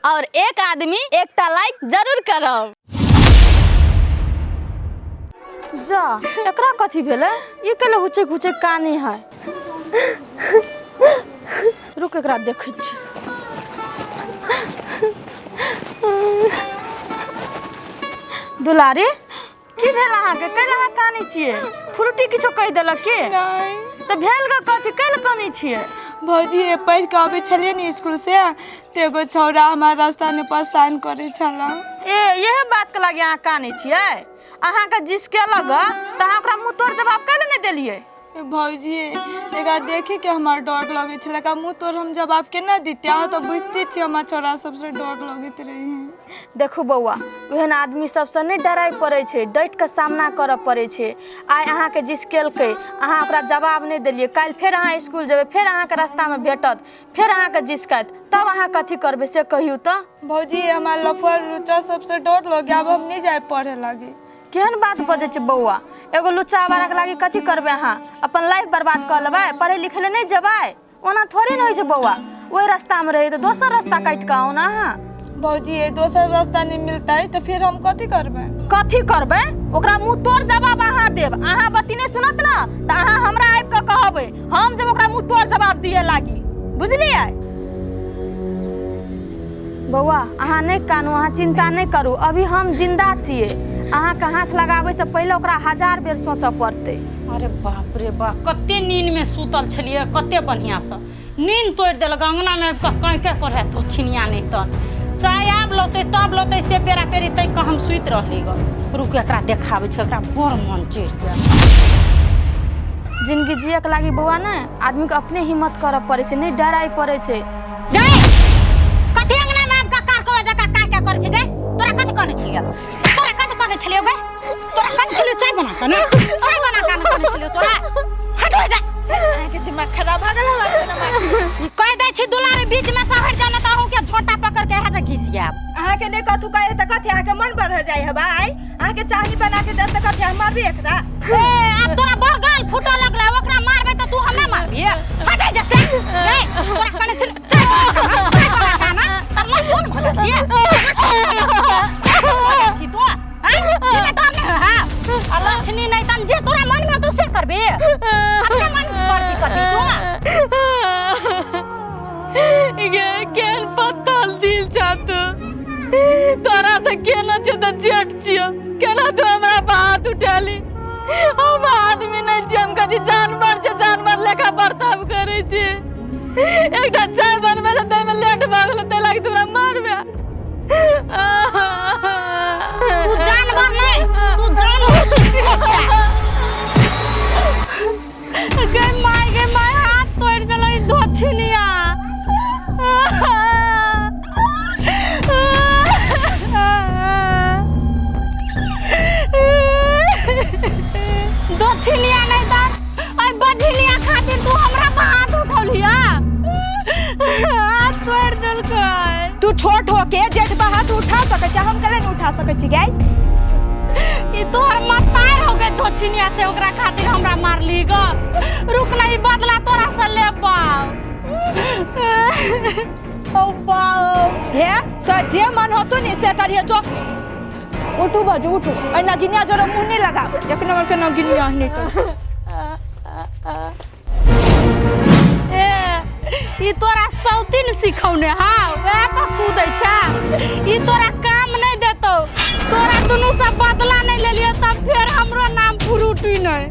और एक आदमी एकटा लाइक जरूर करब। जा एकरा कथी भेलै? ई केले हुचक हुचक कानी है? रुक, एकरा देखै छी। दुलारी, की भेल अहाँके? कैला अहाँ कानै छियै? फ्रूटी किछो कहि देलक की? नहि। तऽ भेल ग कथी? कैला कानै छियै? भौजी, ये पढ़ि कऽ अबै छलियै ने स्कूल से, तऽ एगो छौड़ा हमरा रास्तामे परेशान करै छलै। ए, इएह बातके लागि अहाँ कानै छियै? अहाँके जिसकेलक ग तऽ अहाँ ओकरा मुँह तोड़ जवाब कैला नहि देलियै? ए भौजी, एकरा देखे के हमरा डर लगै छलै। एकरा मुँह तोड़ हम जवाब केना दितियै? अहाँ तऽ बुझिते छियै, हमरा छौड़ा सबसँ डर लगैत रहै। देखू बौआ, ओहन आदमी सबसँ नहि डराइ पड़ै छै, डटि कऽ सामना करऽ पड़ै छै। आइ अहाँके जिसकेलकै, अहाँ ओकरा जवाब नहि देलियै, काल्हि फेर अहाँ इसकुल जेबै, फेर अहाँके रास्तामे भेटत, फेर अहाँके जिसकायत, तब अहाँ कथी करबै से कहियौ तऽ। भौजी, हमरा लफुआ लुच्चा सबसँ डर लगैए, आब हम नहि जायब पढ़े लागी। केहन बात बजै छै बौआ? एगो लुच्चा आवाराके लागि कथी करबै अहाँ? अपन लाइफ बर्बाद कऽ लेबै? पढ़ै लिखै लए नहि जेबै? ओना थोड़े ने होइ छै बौआ। ओहि रास्तामे रहै तऽ दोसर रास्ता काटि कऽ आउ ने अहाँ। भौजी, ये दोसर रास्ता नहीं मिलता है तो फिर हम कथी करबै? कथी करबै? ओकरा मुँह तोड़ जवाब अहाँ देब। अहाँ बत्ती नहि सुनत ने तऽ अहाँ हमरा आबि कऽ कहबै, हम जब ओकरा मुँह तोड़ जवाब दिए लागी, बुझलियै? बौआ, अहाँ नहि कानू, अहाँ चिन्ता नहि करू, अभी हम जिन्दा छियै। अहाँके हाथ लगाबैसँ पहिले ओकरा हजार बेर सोचऽ पड़तै। अरे बाप रे बाप, कते नींदमे सुतल छलियै, कते बढ़िआँसँ नींद तोड़ि देलक। अङ्गनामे आबि कऽ कैं कैं करै तो छिनिया नहि तन चाय आब लौतै तब लौतै से पेरा पेरी तै कऽ हम सुति रहली गऽ। रुक, एकरा देखाबै छै, एकरा बड़ मन चढ़ि गेल। जिनगी जियके लागी बौआ ने आदमीके अपने हिम्मत करऽ पड़ै छै, नहि डराइ पड़ै छै। गै, कथी अंगना में आबि कऽ कार कौआ जकाँ काहे काहे करै छै गै? तोरा कथी कहने छलियौ? तोरा कथी कहने छलियौ गै? तोरा कहने छलियौ चाय बना कऽ ने? चाय बना कऽ ने कहने छलियौ तोरा? हट हो जा। अहाँके दिमाग खराब भऽ गेल हमरा खाना मार। ई कहि दै छी दुलारे, बीच में से हटि जाउ ने तऽ अहूँके झोंटा पकड़ के यहाँ से घिस जायब। अहाँके नहि कथू कहे तऽ कथी अहाँके मन बढ़ जाइ है भाई? अहाँके चाहनी बना के देत तऽ कथी हम मारबी एकरा? ए, आब तोरा बड़ गाल फूटऽ लगलै। ओकरा मारबै तऽ तू हमरा मारबी? हट जा से। ए, तोरा कहने छलियौ चाय बना कऽ आन, चाय बना कऽ आन, तऽ मसून भऽ जाइ छियै, मसून भऽ जाइ छी तू। आँय, की डर नहि है? आ लक्ष्मी नहि तन जे तोरा मन में तो से करबी, अपने मन मर्जी करबी तू। गे, केहन पत्थर दिल छा तू? तोरा से केना छौ तऽ जेठ छियौ, केना तू हमरा पर हाथ उठेली? हम आदमी नहि छी, हम कथी जानवर छै? जानवर लेखा बर्ताव करै छी? एकटा चाय बनबै लए ताहिमे लेट भऽ गेलो, ताहि लागि तू हमरा मारबे? तू जानवर नहीं, तू जानवर गे। माय गे my, हाथ तोड़ि देलो ई धोछिनिया। दक्षिणिया नहीं तऽ अइ बझिनिया खातिर तू हमरा पर हाथ उठौलिया, हाथ तोड़ि देलकै। तू छोट होके जेठ पर हाथ उठा सकै छै, हम कले नहीं उठा सकै छी गाय? ई तोहर मतार हो गए दक्षिणिया से ओकरा खातिर हमरा मारली ग। रुक ना, ई बदला तोरा से लेब। ओ बाप हे, तो जे मन होतो नी से करिए। जो उठू बाजू, उठू। ऐ नगिनिया जरा मुंह नहीं लगा, एक नंबर के नगिनिया नहीं तो। ए, ई तोरा सौतीन सिखौने हा, वएह पर कूदै छै। ई तोरा काम नहीं देतौ। तोरा दुनू से बदला नहीं लेलियो तब फेर हमरो नाम फ्रूटी नहीं।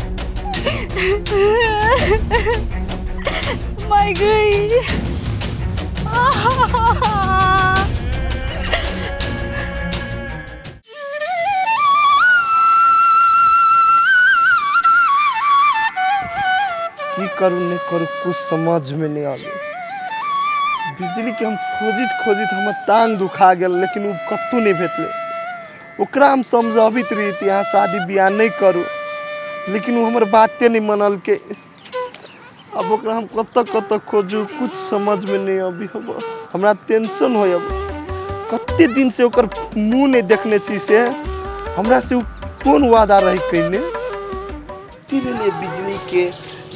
मैं गई। की करू नहि करू, कुछ समझमे नहि आबै। बिजलीके हम खोजित खोजित हमर टांग दुखा गेल, लेकिन ओ कतहु नहि भेटलै। ओकरा हम समझाबैत रहियै कि अहाँ शादी बियाह नहि करू, लेकिन ओ हमर बाते नहि मनलकै। आब ओकरा हम कतऽ कतऽ खोजू, कुछ समझमे नहि अबै। हमरा टेंशन होइ। अब कते दिन से ओकर मुँह नहि देखने छी, से हमरा से ओ कोन वादा रहै कयने? की भेलै बिजलीके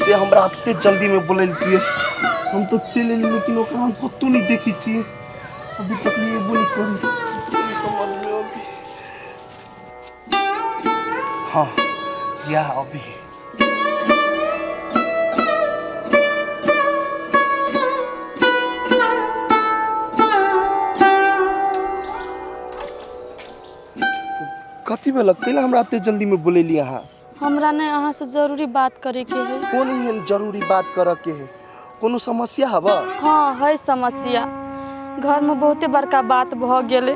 से हमरा एते जल्दीमे बोलेलकै? हम तऽ चलि एली, लेकिन ओकरा हम कतहु नहि देखै छी। अभी तक नहीं एबो नहीं करी, नहीं समझ में अभी। हाँ या अभी कथी भेलक? कैला हमरा एते जल्दी में बोलेली अहाँ? हमरा ने अहाँ से जरूरी बात करे के है। कोन एहन जरूरी बात करऽ के है? कोनो समस्या हबा? हाँ है समस्या, घर में बहुते बड़का बात भ गेलै,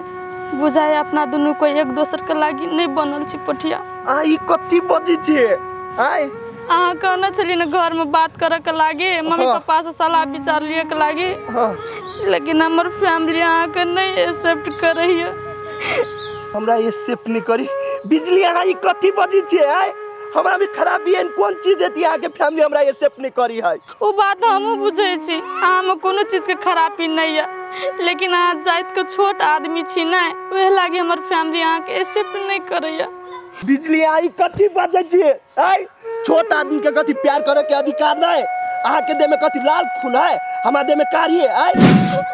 बुझाय अपना दुनू कोई एक दोसर के लागी नहीं बनल छी पोठिया। आ ई कथी बजै छियै? आय अहाँ कहने छलियै ने घर में बात करे के लागी, मम्मी हाँ। पापा से सलाह विचार लिए के लागी, हाँ। लेकिन हमर फैमिली अहाँ के नहीं एक्सेप्ट करैया। हमरा एक्सेप्ट नहीं करी बिजली, अहाँ ई कथी बजै छियै? आय हमरा में खराबी एहन कोन चीज हेती अहाँ के फैमिली हमरा एक्सेप्ट नहीं करी है? ओ बात हमहूँ बुझै छी, अहाँ में कोनो चीज के खराबी नहीं है, लेकिन अहाँ जाति के छोट आदमी छी ने, ओहे लागी हमर फैमिली अहाँ के एक्सेप्ट नहीं करैया। बिजली अहाँ ई कथी बजै छियै? आय छोट आदमी के कथी प्यार करे के अधिकार नहीं? अहाँ के देह में कथी लाल खून है, हमरा देह में कारी है? आय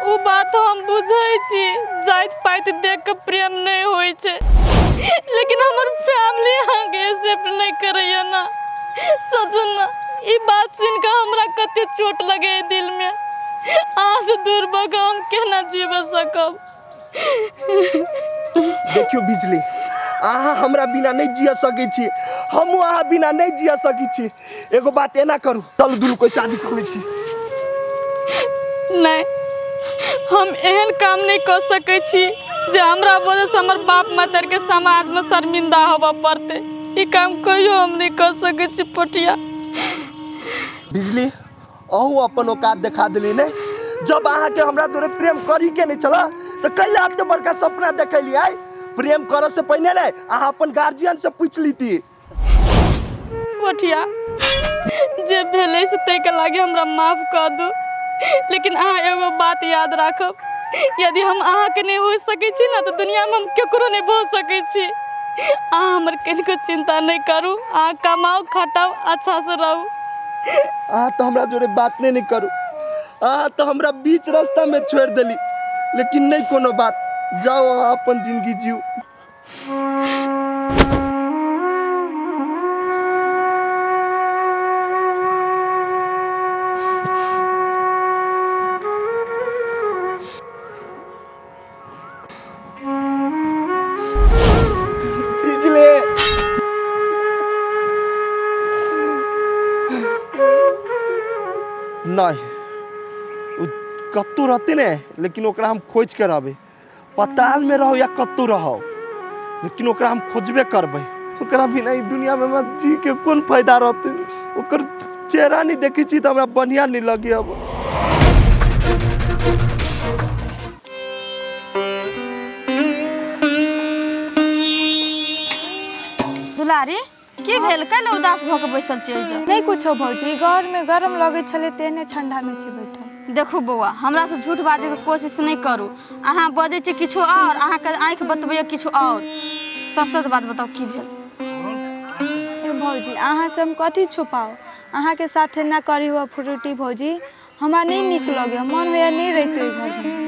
ओ बात हम बुझै छी, जाति पाति देख के प्रेम नहीं होइ छै, लेकिन हमर फैमिली अहाँ के एक्सेप्ट नहीं करैया ना। सोचू ना ई बात सुन के हमरा कते चोट लगे दिल में, अहाँ से दूर भऽ के हम केना जीव सकब? देखियो बिजली, अहाँ हमरा बिना नहीं जिया सकै छी, हमहूँ अहाँ बिना नहीं जिया सकै छी। एगो बात एना करू, चलू दुनू कोई शादी कऽ लै छी। नहीं, हम एहन काम नहीं कर सकै छी जे हमरा वजह से हमर बाप मातर के समाज में शर्मिंदा होबऽ पड़तै। ई काम कहियो हम नहीं कर सकै छी पोठिया। बिजली अहूँ अपन औकात देखा देली ने, जब अहाँ के हमरा तोरे प्रेम करी के नहीं छला तो कैला एते बड़का सपना देखैली? आय प्रेम करऽ से पहिने ने अहाँ अपन गार्जियन से पूछ लीती। पोठिया जे भेलै से ताहिके लागी हमरा माफ कऽ दू, लेकिन अहाँ एगो बात याद राखब, यदि हम अहाँके नहि हो सकै छी ने तऽ दुनियामे हम केकरो नहि भऽ सकै छी। अहाँ हमर कनिको चिंता नहीं करू, अहाँ कमाउ खटाउ अच्छा से रहू। अहाँ तऽ हमरा जोरे बात नहीं करू, अहाँ तऽ हमरा बीच रास्ता में छोड़ि देली, लेकिन नहीं कोनो बात, जाओ अहाँ अपन जिंदगी जीउ। बिजली नहीं, उ कतौ रहते ने, लेकिन ओकरा हम खोज के रहबै, पताल में रहो या कतौ रहो, लेकिन ओकरा हम खोजबे करबै। ओकरा बिना ई दुनिया में हमरा जी के कोन फायदा रहतै? ओकर चेहरा नहीं देखै छी तऽ हमरा बढ़िया नहीं लगे अब। दुलारी की भेल, कैला उदास भऽ के बैसल छी एहिजऽ? नहीं कुछो भौजी, घर में गरम लगै छलै तेहने ठंडा में छी बैठल। देखू बौआ, हमरा से झूठ बाजै के कोशिश नहीं करू, अहाँ बजै छी किछु और, अहाँके आँखि बतबैया किछु और। सच सच बात बताउ की भेल? ए भौजी, अहाँ से हम कथी छुपाउ, अहाँ के साथे ना करी हुआ फ्रूटी भौजी, हमरा नहीं नीक लगे, मन होइया नहीं रहितो घर में।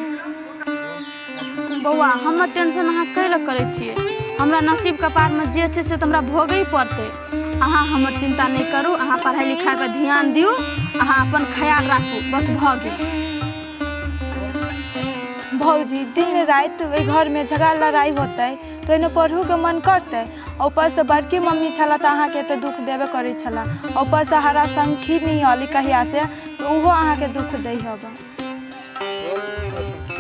बौआ हमर टेंशन अहाँ कैला करै छियै? हमरा नसीब कपार में जे छै से तऽ हमरा भोगै पड़तै। अहाँ हमर चिंता नहीं करू, अहाँ पढ़ाई लिखाई पर ध्यान दियौ, अहाँ अपन ख्याल राखू, बस भऽ गेल। भौजी दिन राति ओहि घर में झगड़ा लड़ाई होतै तऽ एने पढ़ू के मन करतै, ऊपर से बड़की मम्मी छला तऽ अहाँके एते दुख देबे करै छला, ऊपर से हरा संखी नहीं अली कहिया से तऽ ओहो अहाँके दुख दै हब।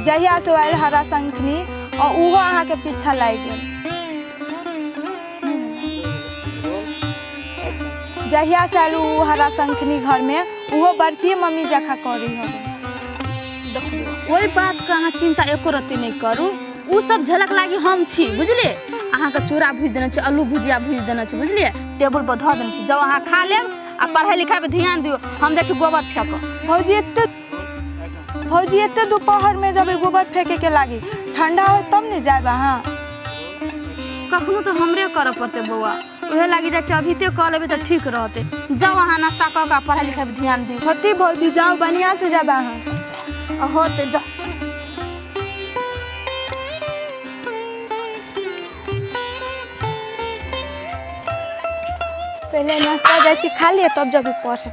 जहिया से आयल हरा शंखनी और ओहो अहाँके पीछा लागि गेल। जहिया से आयल ओ हरा शंखनी घर में, ओहो बड़की मम्मी जकाँ करै हब। देखू ओहि बातके अहाँ चिंता एको रत्ती नहीं करू, उ सब झलक लागी हम छी बुझलिए। अहाँके चूड़ा भुजि देने छी, आलू भुजिया भुजि देने छी बुझलिए, टेबुल पर धऽ देने छी, जाउ अहाँ खा लेब आ पढ़ाई लिखाई पर ध्यान दियौ। हम जाइ छी गोबर फेकऽ। भौजी एते दोपहर में जब गोबर फेंके के लागी, ठंडा हो तब ने जायब अहाँ। कखनो तऽ हमरे करऽ पड़तै बौआ, उहे लागी जाइ छी अभीते कऽ लेबै तऽ ठीक रहतै। जाउ अहाँ नाश्ता कऽ कऽ पढ़ाई लिखाई पर ध्यान दियौ। होती भौजी, जाउ बढ़िया से जायब अहाँ। होतै जाउ। पहिले नाश्ता जाइ छी खा लिअ तब जब पढ़े।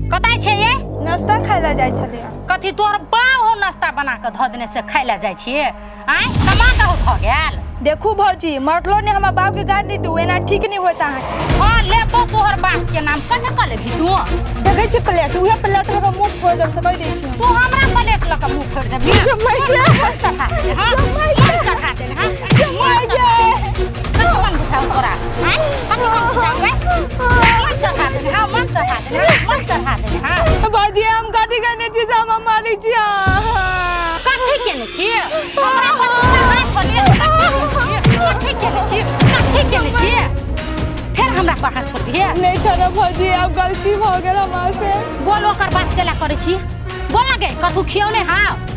कतय छै ये? नाश्ता खाय लए जाइ छलियै। कथी तोहर बाप हो नाश्ता बना कऽ धऽ देने से खाय लए जाइ छियै? आँय, कमा कऽ हो धऽ गेल? देखू भौजी, मरलो ने हमरा बाप के गाड़ी दू, एना ठीक नहीं होता अहाँके। हाँ लेबो तोहर बाप के नाम, कथी कऽ लेबही तू? देखै छी प्लेट, उहे प्लेट लऽ कऽ मुँह फोड़ि देब से कहि दै छी। तू हमरा प्लेट लऽ कऽ मुँह फोड़ि देबही? मन चढ़ा देने, हाँ? मन चढ़ा देने, हाँ? मन चढ़ा देने। कथी मन बुझाउ तोरा? आँय, कथी मन बुझाउ गे? मन चढ़ा देने, हाँ, मन चढ़ा देने, हाँ, मन चढ़ा देने, हाँ। भौजी हम कथी केने छी से हम मारै छी अहाँ? कथी केने छी? हमरा पर हाथ खोलिए, कथी केने छी? कथी केने छी? फेर हमरा पर हाथ छोड़बिहे? नहि छोड़ब भौजी, आब गलती भऽ गेल हमरा से। बोल, ओकर बात केला करै छी? बोल ना गे, कथू खियौने हाव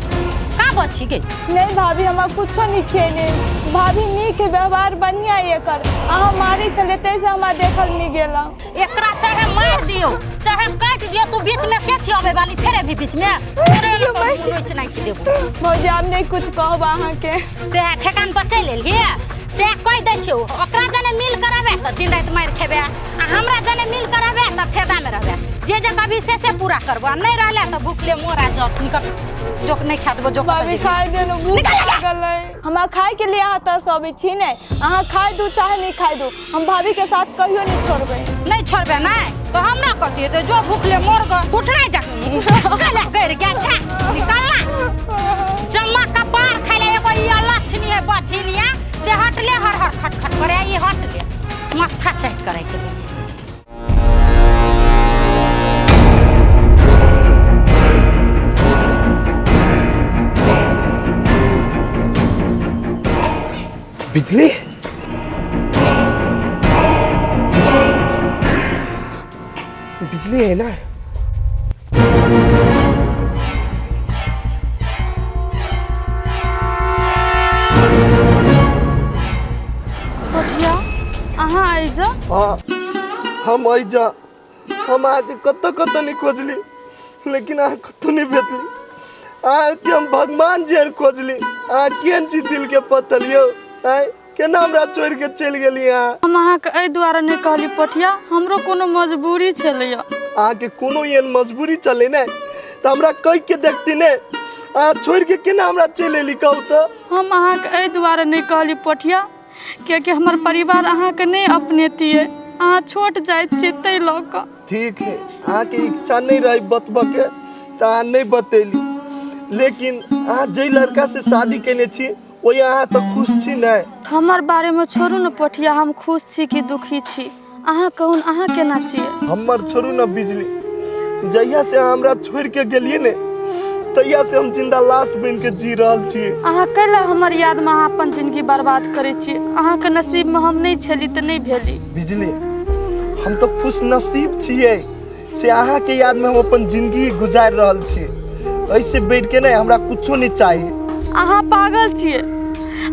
का बची गे? नहीं भाभी, हमरा कुछो नहीं खियेने। भाभी नीक है, व्यवहार बढ़िया है एकर। अहाँ मारै छलै ताहिसँ हमरा देखल नहि गेल। एकरा चाहे मार दियो चाहे काटि दियो, तू बीच में के छी अबै वाली? फेर भी बीच में तोरे नोच नाचि देबो। भौजी आब नहि कुछ कहब अहाँके। से ठेकान पर चलि एलही से कहि दै छियौ, ओकरा जने मिल कराबे तऽ दिन राति मारि खेबे आ हमरा जने मिल कराबे तऽ फायदा में रहबे। जे जे कभी से पूरा करबो, आ नहि रहले तऽ भूखले मोरा जत निकल, जोक नहीं खा देबो जोक। भाभी खाइ देनु, भूख लागल है हमरा। खाय के लिए अहाँ तऽ सब छी ने, अहाँ खाय दू चाहे नहीं खाय दू, हम भाभी के साथ कहियो नहीं छोड़बै। नहीं छोड़बे नहीं तो हमरा कथी हेतै? जो भूखले मर गए, उठना जा कला कर गया छा निकलना जम्मा कपार खाइले। एगो ई लक्ष्मी है बछिनिया से हटले हर हर खट खट करे, ई हटले माथा चेक करे के लिए। बिजली, बिजली है ना? पठिया, अहाँ आइ जा। हाँ हम अइजा, हम अहाँके कतऽ कतऽ नहीं खोजली, लेकिन अहाँ कतौ नहीं भेटली। अहाँके हम भगवान जेहन खोजली, अहाँ केहन छी दिल के पत्थर यौ? आँय, केना हमरा छोड़ि के चलि गेली अहाँ? हम अहाँके एहि दुआरे नहि कहली पठिया, हमरो कोनो मजबूरी छलैया। अहाँके कोनो एहन मजबूरी चले ने तऽ हमरा कहि के देखती ने, अहाँ छोड़ि के केना हमरा चलि एली कहू तऽ? हम अहाँके एहि दुआरे नहि कहली पठिया, कियाकि हमर परिवार अहाँके नहि अपनेतियै, अहाँ छोट जाइत छियै ताहि लऽ कऽ। ठीक है, अहाँके इच्छा नहीं रही बतबऽ के तऽ अहाँ नहीं बतेली, लेकिन अहाँ जाहि लड़का से शादी केने छी ओहि अहाँ तऽ खुश छी ने? हमर बारेमे छोड़ू ने पठिया, हम खुश छी कि दुखी छी अहाँ कहून, अहाँ केना छियै? हमर छोड़ू ने बिजली, जहिया से अहाँ हमरा छोड़ि के गेलियै ने तहिया से हम जिंदा लाश बनि के जी रहल छी। अहाँ कैला हमर यादमे अहाँ अपन जिंदगी बर्बाद करै छी? अहाँके नसीबमे हम नहि छली तऽ नहि भेली। बिजली, हम तऽ खुश नसीब छियै से अहाँके यादमे हम अपन जिंदगी गुजारि रहल छी, ऐसे बढ़ि के नहीं हमरा कुछो नहीं चाहिए। अहाँ पागल छियै,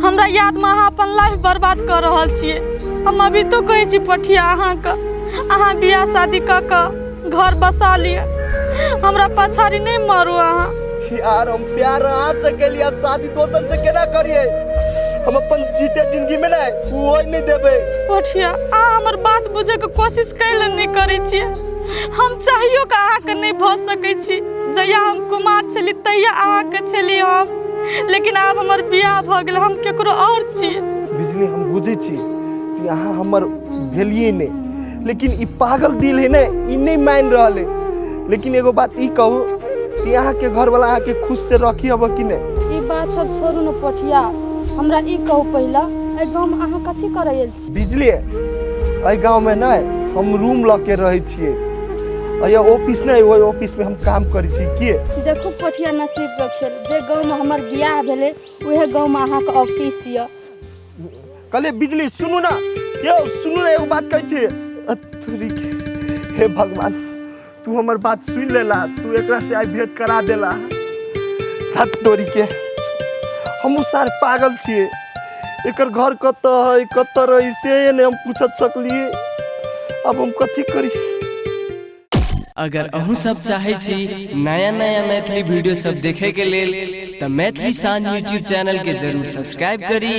हमरा यादमे अहाँ अपन लाइफ बर्बाद कऽ रहल छियै। हम अभी तो कहै छी पठिया अहाँके, अहाँ बियाह शादी कऽ कऽ घर बसा लिअ, हमरा पछाड़ी नहि मरू अहाँ। यार हम प्यार अहाँ से केलियै, शादी दोसर से केना करियै? हम अपन जीते जिंदगी में नहीं वो नहीं देबै। पठिया, अहाँ हमर बात बुझैके कोशिश कैले नहि करै छियै। हम चाहियो के अहाँके नहि भऽ सकै छी। जहिया हम कुमार छली तहिया अहाँके छली हम, लेकिन आब हमर बियाह भऽ गेल, हम केकरो और छी। बिजली, हम बुझै छी कि अहाँ हमर भेलियै नहि, लेकिन ई पागल दिल है ने ई नहीं मान रहल है। लेकिन एगो बात ई कहू कि अहाँके घरवाला अहाँके खुश से रखी अब कि नहीं? ई बात सब छोड़ू ने पठिया, हमरा ई कहू पहिला, एहि गाँवमे अहाँ कथी करै आयल छी? बिजली, एहि गाँवमे नहि हम रूम लऽ के रहै छियै, अया ऑफिस नहीं, ओहि ऑफिस में हम काम करै छी। के देखू पठिया नसीब के खेल, जे गाँवमे हमर बियाह भेलै उहे गाँवमे अहाँके ऑफिस यऽ। कहलियै बिजली सुनू ना, यौ सुनू ना, एगो बात कहै छी। हे भगवान, तू हमर बात सुनि लेला, तू एकरा से आइ भेंट करा देला। धत तोरी के, हमहूँ सार पागल छियै, एकर घर कतऽ है कतऽ रही से नहि हम पूछत सकलियै। अब हम कथी करी? अगर अहूँ सब चाहै छी नया नया मैथिली वीडियो सब देखे के लेल तऽ मैथिली शान यूट्यूब चैनल के जरूर सब्सक्राइब करी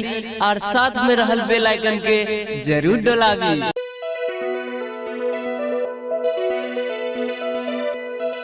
और साथ में रहल बेल आइकन के जरूर डोलाबी।